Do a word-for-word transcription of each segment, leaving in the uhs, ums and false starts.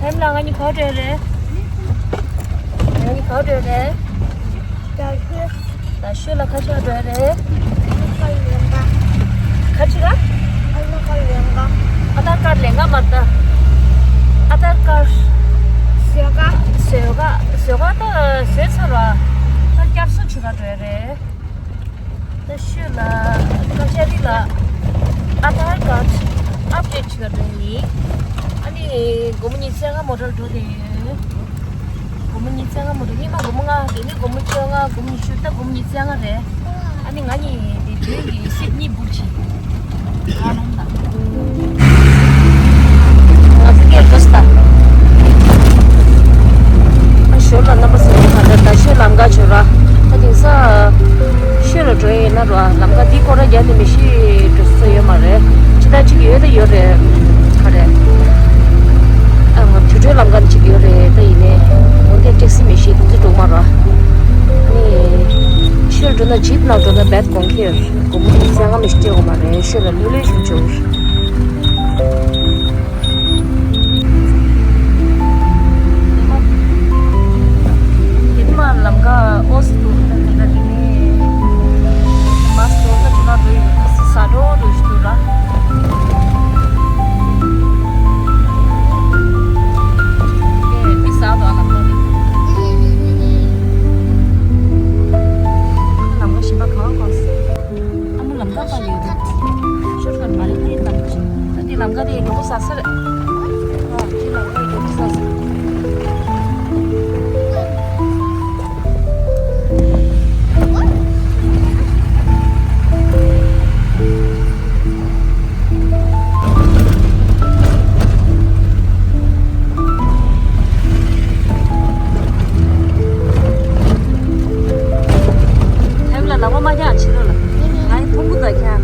ཨེམ་ལགས། ང་གཉིས་ག་པར་འགྲོ་ཡ་རེད། ང་གཉིས་ག་པར་འགྲོ་ཡ་རེད། རྡ་ཤོད། རྡ་ཤོད་ལ་ག་ཅིག་འགྲོ་ཡ་རེད། ག་ཅིག་ལ། ཨ་དྷར་ཀར་ལེན་ག་མ་ད། ཨ་དྷར་ཀར། བཟོས་ག་བཟོས་ག་བཟོས་ག་ད་བཟོས་ཚར་བ། ད་བསྐྱར་གསོ་བྱེད་ག་འགྲོ་ཡ་རེད། རྡ་ཤོད་ལ་ཀ་ཅ་རི་ལ་ཨ་དྷར་ཀར་ཨབ་ཌེཊ་བྱེད་ག་འགྲོ་ཡ་ཡིན། ཨ་ནི་སྒོར་མོ་ཉི་ཤུ་རྩ་ལྔ་མོ་ཊར་འགྲོ་བསྡད་ཡོད། སྒོར་མོ་ཉི་ཤུ་རྩ་ལྔ་མོ་ཊར། སྔོན་མ་སྒོར་མོ་ལྔ། དེ་ནས་སྒོར་མོ་བཅོ་ལྔ། སྒོར་མོ་ཉི་ཤུ། ད་སྒོར་མོ་ཉི་ཤུ་རྩ་ལྔ་རེད། ཨ་ནི་ང་གཉིས་དེ་དུས་ཀྱི་སིཌ་གཉིས་བུག་བྱས། ང་ཚོ་སྐད་འགྲོ་སྟ། ཨ་ཞོར་ལ་རྣམ་པ་ཚོ་ག་འདྲ། རྡ་ཤོད་ལམ་ཁ་བྱོས་ར། ད་དེང་སང་ཤོད་ལ་འགྲོ་ཡིན་ན་ར། ལམ་ཁ་འདི་སྐོར་ར་རྒྱག་ནས་མི་ཤེས་འགྲོ་ས་ཡོད་མ་རེད། ཅི་ལྟར་ཅིག་ཡོད་ད་ཡོད་རེད། ག་རེ། ཨ་ང་དུར་ཁྲོད་ལམ་ཁ་ནས་ཅིག་ཡོད་རེད། ད་ཡིན་ནའི་འོ་དེ་ཊེག་སི་མི་ཤེས། དེ་ཚོ་འགྲོ་མ་ར། ཨ་ནི་ཤོད་འགྲོ་ན་ཇིབ་ནང་འགྲོ་ན་བེད་གོང་ཁེ་ཡོད། སྒོར་མོ་ཉི་ཤུ་རྩ་ལྔ་མི་ཤེས་སྤྲད་དགོས་མ་རེད། ཤོད་ལ་ལྷོད་ལྷོད་ཞིག་འགྲོ། དེ་མ་ལམ་ཁ་ཨོ་སི་ཏུ་ད་ག་འདྲ་དེ་ནས་མ་སོ་ད་ཆུ་ན་འགྲོ་ཡོད། ས་འགྲོ་འགྲོ་ཞིག་འདུག་ར། ཨེ་མི་ས་དོ་ལམ་ཁ་ནས། ལམ་ཁ་ཞིམ་པ་གང་གང་སི། ཨ་མ་ལམ་ཁ་པ་ཡོད་དེ། ཤོར་ཁ་མ་རེད། ཕ་ཡི་ལམ་ཁ་ཞིག་ད་དེ་ལམ་ཁ་དེ་ཡོད་པོ་ཟ་ས་རེད། ཨ་དེ་ལམ་ཁ་ཡོད་པོ་ཟ་ས་རེད། ཐེབས་ལ་ལག་པ་མ་རྒྱག་ཕྱི་རོལ་ལ། ང་ཡི་ཐུང་གུ་དང་ཁྱ།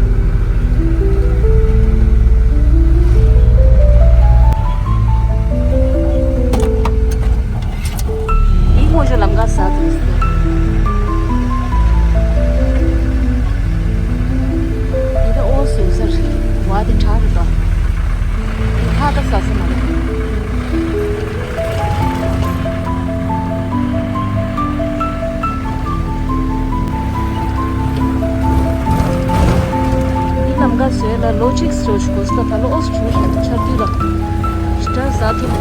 ཡིག་ངོ་ཤོ་ལམ་ཀ་ས་དུ་སྟེ། འདི་ད་ཨོ་སུ་སར་བ་དེ་གྲག་རེད་དོ། འདི་ཧ་ད་ས་ས་མ་རེད། འདི་ལམ་ཀ་བཟོས་ལ་ལོ་གཅིག་སོ་ཞིག་གོ་ས་ད་ལོ་ཨོ་སུ་ཆུང་ཆུང་ཆར་དུས་ལ་ཞི་དྲག་ཟ་ཐུབ།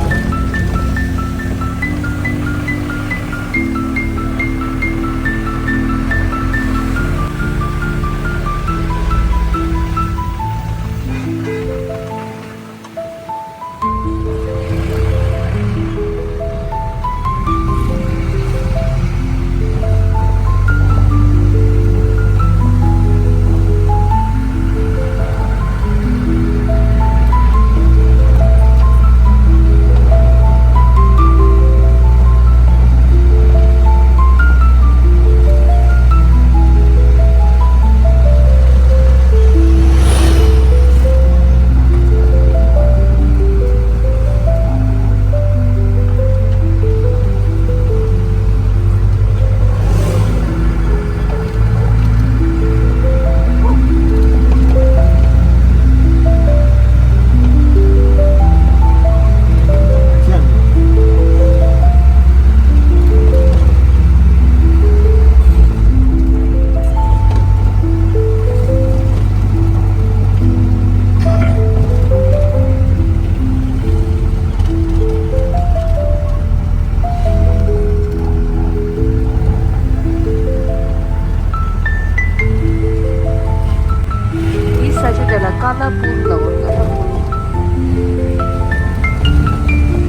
འདིའི་ས་ཆ་དེ་ལ་ཀ་ལ་པུར་ལབ་འོ། ཀ་ལ་པུར།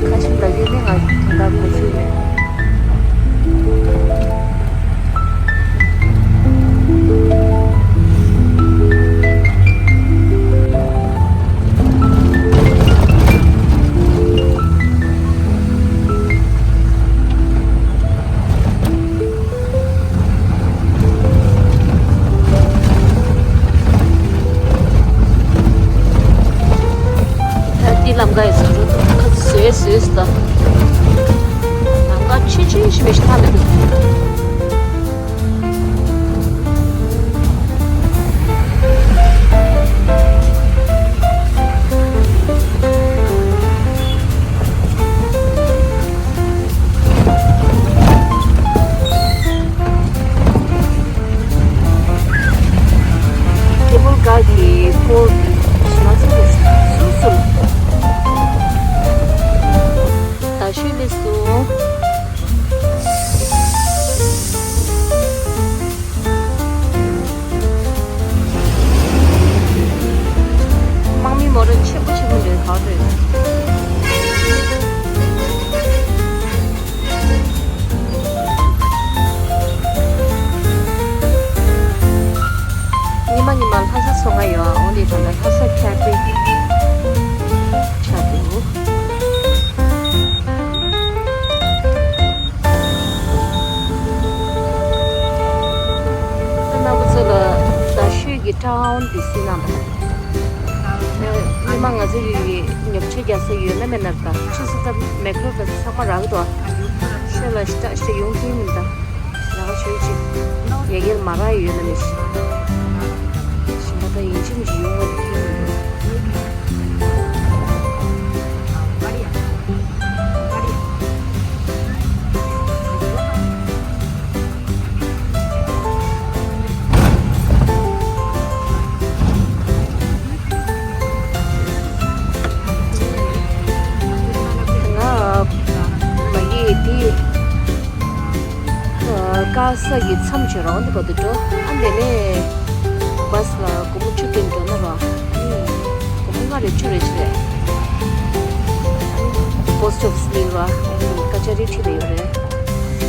ཁ་ཤས་ལབ་ཀྱི་ནི་ང་དོན་དག་གོ་ཤེས་མེད། ད་འདི་ལམ་ཀ་ཡི་བཟོ་རུ་ཁ་བཟོས་བཟོས་སུ་ད། ལམ་ཀ་ཆུང་ཆུང་ཞིག་མི་ཞིག་ཐག་མི་འདུག་མ་ང་ཚོ་གི་ཉོ་ཆ་རྒྱག་ས་ཡོད་ན་མེད་ན་ད་ཆུ་སོ་ད་མེག་ལོ་ད་ཚང་མ་རག་གི་འདུག་ཤོད་ལ་ཤི་ཏ་ཤི་ཡོང་གི་མིན་ད། ལ་ཁ་ཤོད་ཅིག་ཡ་གིར་མ་རག་ཡོད་ན་མི་ཤི། ཤི་མ་ད་ཡིན་ཅིག་མི་ཡོང་བ་དེ་ཁྱོད་མི་འདུག་ང་མ་གི་དེ་ཀ་ས་གི་མཚམས་ཆོད་རང་དེ་བར་དུ་འགྲོ། ཨ་འདི་ནས་བྷ་སི་ལ་སྒོར་མོ་བཅུ་སྟོན་འགྲོ་ན་ར། ཨ་ནི་སྒོར་མོ་ལྔ་རེ་བཅུ་རེ་ཅི་རེད། པོ་སི་ཊི་ཨོ་ཕི་སི་ལ་ར། ཨ་ནི་སྐད་ཆ་རེ་དྲིས་པ་ཡོད་རེད།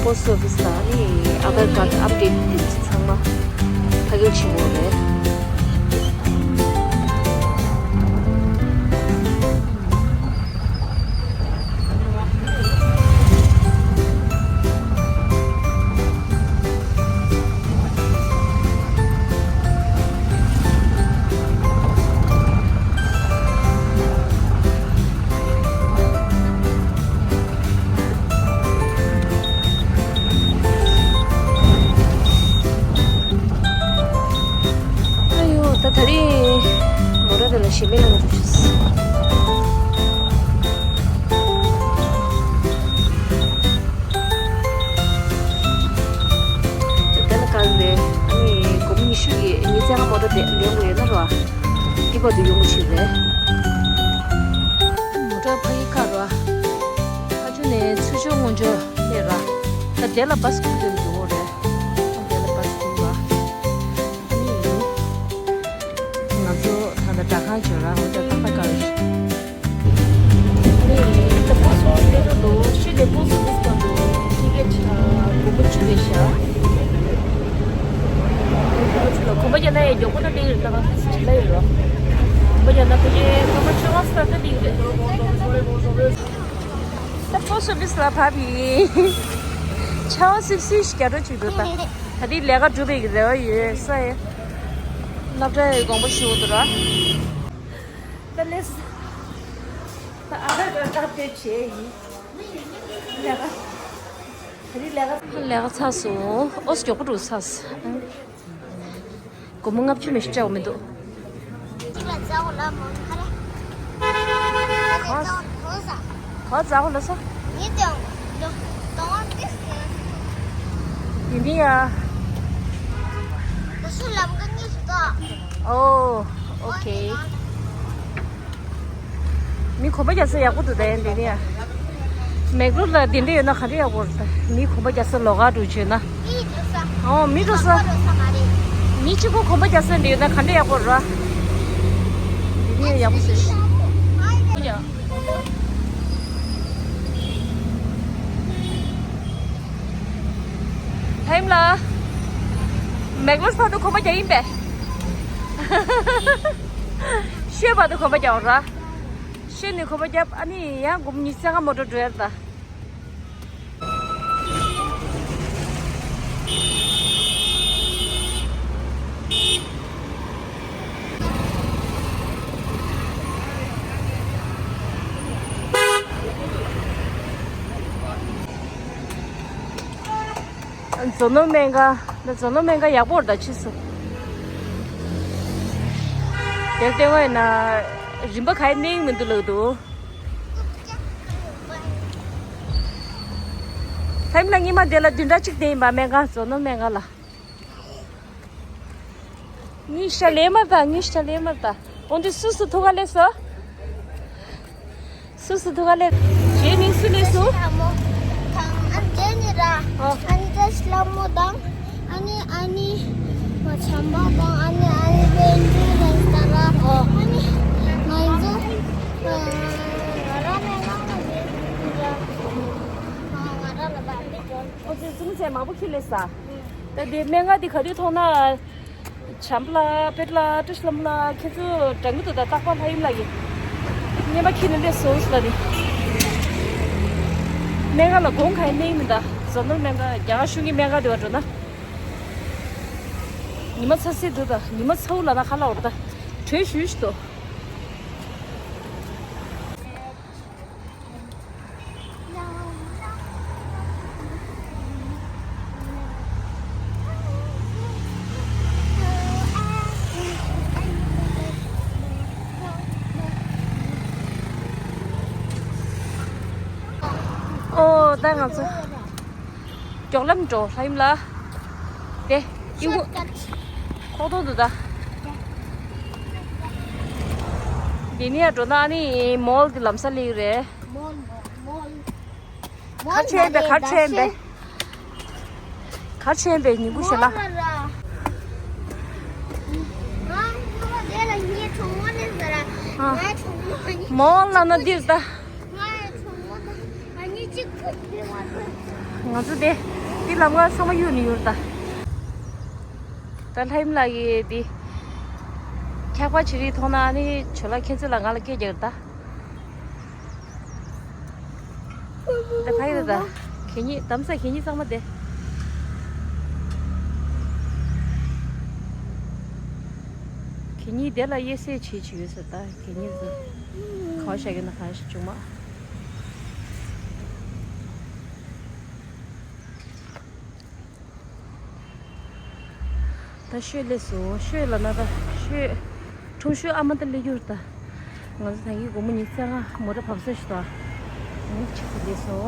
པོ་སི་ཊི་ཨོ་ཕི་སི་ལ་ཨ་ནི་ཨ་དྷར་ཀར་ཌི་ཨབ་ཌེ་ཊི་དེ་ཚོ་ཚང་མ་ཕ་གིར་བྱེད་དགོས་རེད། ཨ་ཡོ། ད་ད་རེས་མོ་ར་དེ་ལ་ཞེ་མེད་ལ་ང་ཚོ་ཆུ་སི། དེ་ལ་གང་རེད། ཨ་ནི་སྒོར་མོ་ཉི་ཤུ་ཡི་ཉི་ཤུ་རྩ་ལྔ་མོ་ཊ་དེ་ལེན་དགོས་ཡོད་ན་ར། འདི་བར་དུ་ཡོང་གི་ཞིག་རེད། མོ་ཊ་ཕ་གི་ཁ་ར། ཕ་ཆུ་ནས་ཚུར་ཕྱོགས་སྔོན་ཕྱོགས་དེ་ར། ད་དེ་ལ་བྷ་སི་ཁུག་དེ་འགྲོ་འོ་རེད། ད་དེ་ལ་བྷ་སི་ཁུག་ར། ཨ་ནི་ང་ཚོ་ད་ལྟ་སྦྲག་ཁང་བྱོས་ར་འོ་ད་ད་ད་ག་རེད། ད་པོ་སི་ཨོ་ཕི་སི་འགྲོ་འདུག་ཤི་ནས་པོ་སི་ཨོ་ཕི་སི་འགྲོ་འདུག་ཊི་ཀེ་ཊི་ཨ་སྒོར་མོ་བཅུ་རེད་ཤག་གོམ་པ་རྒྱག་ན་ཡང་མགྱོགས་པོ་ན་འགྲིག་རེད། ད་ང་ཚོ་ཅིག་ལ་ཡོད་རོགས། གོམ་པ་རྒྱག་ན་ཕ་གི་སྐར་མ་ཕྱེད་ཀ་ཙམ་ན་འགྲིག་རེད། ད་པོ་སི་ཨོ་ཕི་སི་ལ་བབས་ཡིན། ཆར་པ་སིབ་སིབ་ཞིག་རྒྱག་འགྲོ་བྱེད་འདུག་ད་ད་རེས་ལས་ཀ་སྒྲུབ་པའི་གི་རེ་བ་ཡོད་ས་ཡ། སློབ་གྲྭའི་དགོངས་པ་ཞུ་འདུག་ར། ད་ལས། ད་ཨ་ད་ད་ད་དེ་བྱས་ཡིན། ལས་ཀ་ད་རེས་ལས་ཀ་ལས་ཀ་ཚར་སོང་། ཨོ་མགྱོགས་པོ་འགྲོ་ཚར་སོང་། སྒོར་མོ་ལྔ་བཅུ་མི་ཤི་སྤྲད་འོ་མི་འདུག་ག་ཙག་གོ་ལ་ས། ཡིན་ཏེ་ཡིན་ནི་ཡ། ཨོ། ཨོ་ཁེ། མི་གོམ་པ་རྒྱག་ས་ཡག་པོ་འདུག་ད་ཡིན་འདི་ནི་ཡ། མེག་ལོར་ལ་དེ་འདྲ་ཡོད་ན་ག་འདྲ་ཡག་པོ་རེད། མི་གོམ་པ་རྒྱག་ས་ལོགས་ཀ་འགྲོ་བྱོས་ན། ཨོ་མི་འགྲོ་ས། མི་གཅིག་པོ་གོམ་པ་རྒྱག་ས་འདྲ་ཡོད་ན་ག་འདྲ་ཡག་པོ་རེད། འདི་ནི་ཡག་པོ་ཟེར། ལྷ་ཡིམ་ལགས། མེག་ལོར་བར་དུ་གོམ་པ་རྒྱག་ཡིན་པས། ཤོད་བར་དུ་གོམ་པ་རྒྱག་ར། ཤོད་ནས་གོམ་པ་རྒྱབ། ཨ་ནི་ཡང་སྒོར་མོ་ཉི་ཤུ་རྩ་ལྔ་མོ་ཊ་འགྲོ་ཡ་རེད་ད། མཛོ་ནོར་སྨན་ཁང་། ད་མཛོ་ནོར་སྨན་ཁང་ཡག་པོ་རེད་ད་ཕྱིས་སུ། དེར་བལྟས་པ་ཡིན་ན་རིན་པ་ག་ཡེ་གནས་ཀྱི་མི་འདུག་ལབ་འདུག་ལྷ་ཡིམ་ལགས་སྔོན་མ་དེ་ལ་བདུན་ཕྲག་གཅིག་བསྡད་ཡིན་པ། སྨན་ཁང་། མཛོ་ནོར་སྨན་ཁང་ལ། ཉི་ཤུ་རྩ་ལྔ་མ་རེད་ད། ཉི་ཤུ་རྩ་ལྔ་མ་རེད་ད། འོ་འདི་སུ་སུ་ཐུག་ག་སླེབས་སོང་། སུ་སུ་ཐུག་ག་སླེབས། རྗེས་ནི་སུ་སླེབས་སོང་། ཨ་ནི་རྗེས་ནི་ར། ཨ་ནི་བཀྲ་ཤིས་ལྷ་མོ་དང་། ཨ་ནི་ཨ་ནི་བྱམས་པ་དང་། ཨ་ནི་ཨ་ནི་བན་ཆུང་དང་ད་ར། ཨ་ནི་ང་ཚོ་ང་རང་ནས་ང་ང་ང་ང་རང་ལ་བ་འདི་གོ། ཨོ་ཙི་ཙུམ་ཚེ་མང་པོ་ཁྱེར་སླེབས་ས། ད་དེ་སྨན་ཁང་འདི་ག་དུས་མཐོང་ན། བྱམས་པ་ལགས། པད་ལགས། བཀྲ་ཤིས་ལྷ་མོ་ལགས། ཁྱེད་ཚོ་འདྲ་མི་འདུག་ད་རྟག་པར་ལྷ་ཡིམ་ལགས་ཀྱིས་སྔོན་མ་ཁྱེར་ནས་སླེབས་སོང་ཟེར་ལབ་ནས། སྨན་ཁང་ལ་དགོང་ག་ཡེ་གནས་མིན་ད། མཛོ་ནོར་སྨན་ཁང་རྒྱ་གར་གཞུང་གི་སྨན་ཁང་དེ་བ་འགྲོ་ན། ཉི་མ་ཚ་སེ་འདུག་ད་ཉི་མ་ཚ་བོ་ལབ་ན་ག་ལབ་དགོས་རེད་ད། དྲོད་ཞུ་ཞུ་འདུག་ད་ང་ཚོ་མགྱོགས་ལམ་འགྲོ་ལྷ་ཡུམ་ལ། དེ་ཨི་ཁུ་ཁོག་སྟོང་དུ་ད། འདི་ནས་འགྲོ་ན་ཨ་ནི་མོལ་གྱི་ལམ་སང་སླེབས་ཀྱི་རེད། མོལ་མོལ་མོལ། གར་ཆེན་པས་གར་ཆེན་པས། གར་ཆེན་པས་ཉིན་གུང་ཞེ་ལ། མོལ་ལ་ན་འདིར་ལྟ། ང་ཚོ་དེ་འདི་ལམ་ཁ་ཚང་མ་གཡུག་ནས་ཡོད་ད། ད་ལྷ་ཡུམ་ལགས་ཀྱིས་འདི་འཁྱག་པ་ཅི་རིགས་མཐོང་ན་ནི་ཇོ་ལགས་ཁྱེད་ཚོ་ལ་ང་ལ་སྐད་རྒྱག་ད། ད་ཕ་ཡི་ད་ད། གད་སྙིགས་དམ་ས་གད་སྙིགས་གཙང་མ་དེ། གད་སྙིགས་དེ་ལ་དབྱེ་གསེས་བྱེད་བྱེད་ཡོད་ཟེར་ད་གད་སྙིགས་ཟེར། ག་བ་བཞག་གི་ན་ག་ཞིག་བྱུང་མ། ད་ཤོད་ལས་སོ་ཤོད་ལ་ན་ད་ཤོད། ཁྲོམ་ཤོད་ཨ་མ་ད་ལས་རྒྱུར་ད། ང་ཚོ་ད་གིན་དགོང་མོ་ཉི་ཤུ་རྩ་ལྔ་མོ་ཊ་བབས་ས་ཞིག་ད། ངས་ཆིག་ཏུ་ལས་སོ།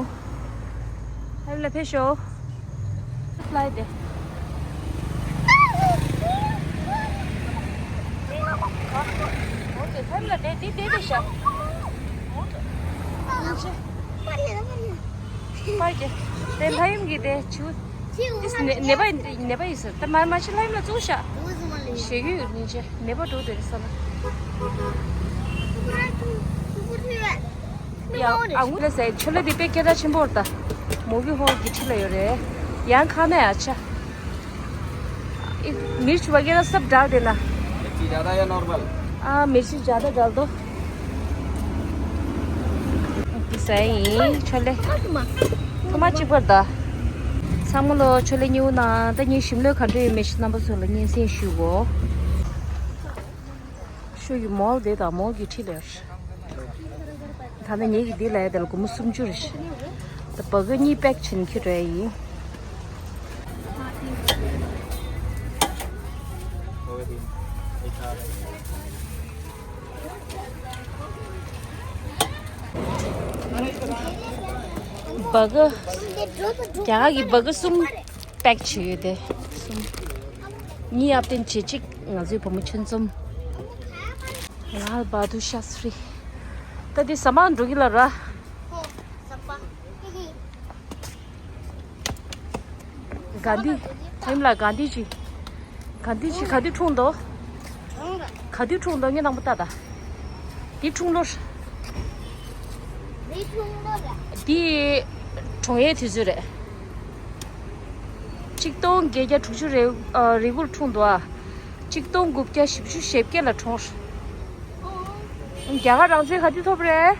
ཨ་ལ་ཕེབས་ཤོག་ལྷ་ཡི་དེ། འོ་དེ་ལྷ་ཡི་ལ་དེ་དེ་དེ་དེ་ཤ། འོ་དེ། པར་གྱི། དེ་ལྷ་ཡུམ་གྱི་དེ་ཆུ། ཏིས་ནེ་ནེ་པ་ནེ་པ་ཡིན་ཟེར་ད་མ་མ་ཤི་ལྷ་ཡུམ་ལ་བཙུགས་ཤག་ཞེ་གི་ཡོད་ནི་ཆེ་ནེ་པ་འགྲོ་དེ་རེད་ས་ལ། ཡ་ཨ་ངུ་ལ་ཟེར་ཆུ་ལ་དེ་དཔེ་སྐད་གྲགས་ཆེན་པོ་རེད་ད། མོ་གི་ཧོལ་གྱི་ཁྲི་ལ་ཡོད་རེད། ཡང་ཁ་ན་ཡ་ཆ། मिर्च वगैरह सब डाल देना। मिर्ची ज़्यादा या नॉर्मल? हाँ, मिर्ची ज़्यादा डाल दो। ཟ་ཡིན་ཆོ་ལེ། ཐོ་མ་གཅིག་པར་ད། ཚང་མ་ལོ་ཆོ་ལེ་ཉིའུ་ན་ད་ངའི་ཞིམ་ལོས་ག་འདྲ་ཡོད་མེད་ཤི་རྣམ་པ་ཚོ་ལ་སྙན་སེང་ཞུ་གོ། ཤོ་ཡི་མོལ་དེ་དང་མོལ་གྱི་ཁྲི་ལེར། ད་ནི་ངེད་ཀྱི་འདི་ལ་ཡ་དེ་ལ་སྒོར་མོ་སུམ་ཅུ་རེད། ད་བ་ག་གཉིས་པེག་བྱིན་ཁྱི་རེ་ཡིན། བ་ག་རྒྱ་གར་གྱི་བ་ག་གསུམ་པེག་བྱས་ཡོད་དེ་གསུམ། གཉིས་ཨབ་ཏན་བྱེད་གཅིག་ང་ཚོའི་བུ་མོ་ཆུན་འཛོམས། ལ་བ་དུ་ཤ་སི་རི། ད་འདི་ཟ་མ་འགྲོ་གི་ལ་ར། ཧོ། ཟ་མ། ཧི་ཧི། ག་འདི། ཧེམ་ལ་ག་འདི་ཅི། ག་འདི་ཅི་ག་འདི་འཁྲུངས་འདུག་ག་འདི་འཁྲུངས་འདུག་ངས་དང་པོ་ལྟ་ད། འདི་འཁྲུངས་ལོ། འདི་འཁྲུངས་ལོ་ལ། འདི་གྲོངས་ཡས་དུས་ཚོད་རེད། ཆིག་སྟོང་བརྒྱད་བརྒྱ་དྲུག་ཅུ་རེ་ཨ་རེ་དགུར་འཁྲུངས་འདུག་ཨ། ཆིག་སྟོང་དགུ་བརྒྱ་བཞི་བཅུ་ཞེ་བརྒྱད་ལ་གྲོངས། རྒྱ་གར་རང་བཙན་ག་དུས་ཐོབ་རེད།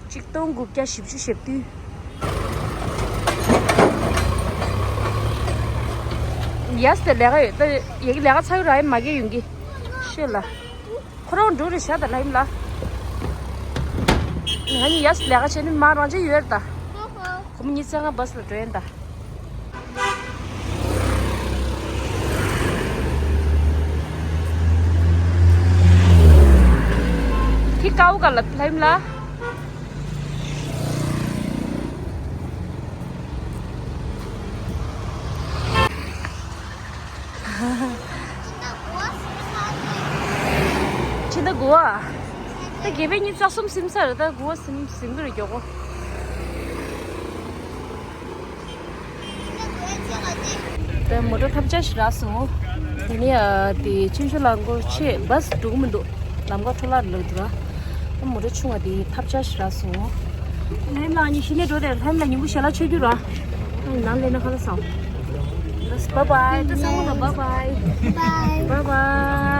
ཆིག་སྟོང་དགུ་བརྒྱ་བཞི་བཅུ་ཞེ་བདུན། ཡས་དེ་ལས་ཀ་ཡོད་ད་ཡ་གི་ལས་ཀ་ཚ་གི་ར་ཡི་མ་གི་ཡོང་གི་ཤོད་ལ། ཁོ་རང་འགྲོ་རེ་བྱ་ད་ལ་ཡིན་ལ། ང་གཉིས་ཡས་ལས་ཀ་བྱས་ནི་མ་རང་ཅི་ཡོད་རེད་ད། ཁོ་མོ་གཉིས་ཚེ་ང་བས་ལ་འགྲོ་ཡིན་ད། དེ་ཀའུ་ག་ལ་ལ་ཡིན་ལ། ཕྱི་ཟླ་དགུ་བ། ད་དགེ་བའི་ཉིན་རྩ་གསུམ་ཟིན་ཚར་ད་དགུ་བ་ཟིན་ཟིན་གི་རེད་མགྱོགས་པོ། ད་མོ་ཊ་ཐབས་ཆག་ཞིག་རག་སོང་། དེ་ནས་ཨ་དེ་ཆུ་ཤུར་ལ་འགོར་ཆེད་བས་འགྲོ་གི་མི་འདུག་ལམ་ཁ་འཕྲོ་བརླག་འགྲོ་འདུག་ར། ད་མོ་ཊ་ཆུང་བ་དེ་ཐབས་ཆག་ཞིག་རག་སོང་། ལྷན་ལགས་གཉིས་གཞི་ནས་འགྲོ་དེ་ལྷན་ལ་ཉིན་གུང་ཞལ་ལག་མཆོད་རྒྱུ་ར། ནང་ལས་ན་ཁ་ལ་སོང་། Bye bye ད་སང་ལ་bye bye། Bye bye།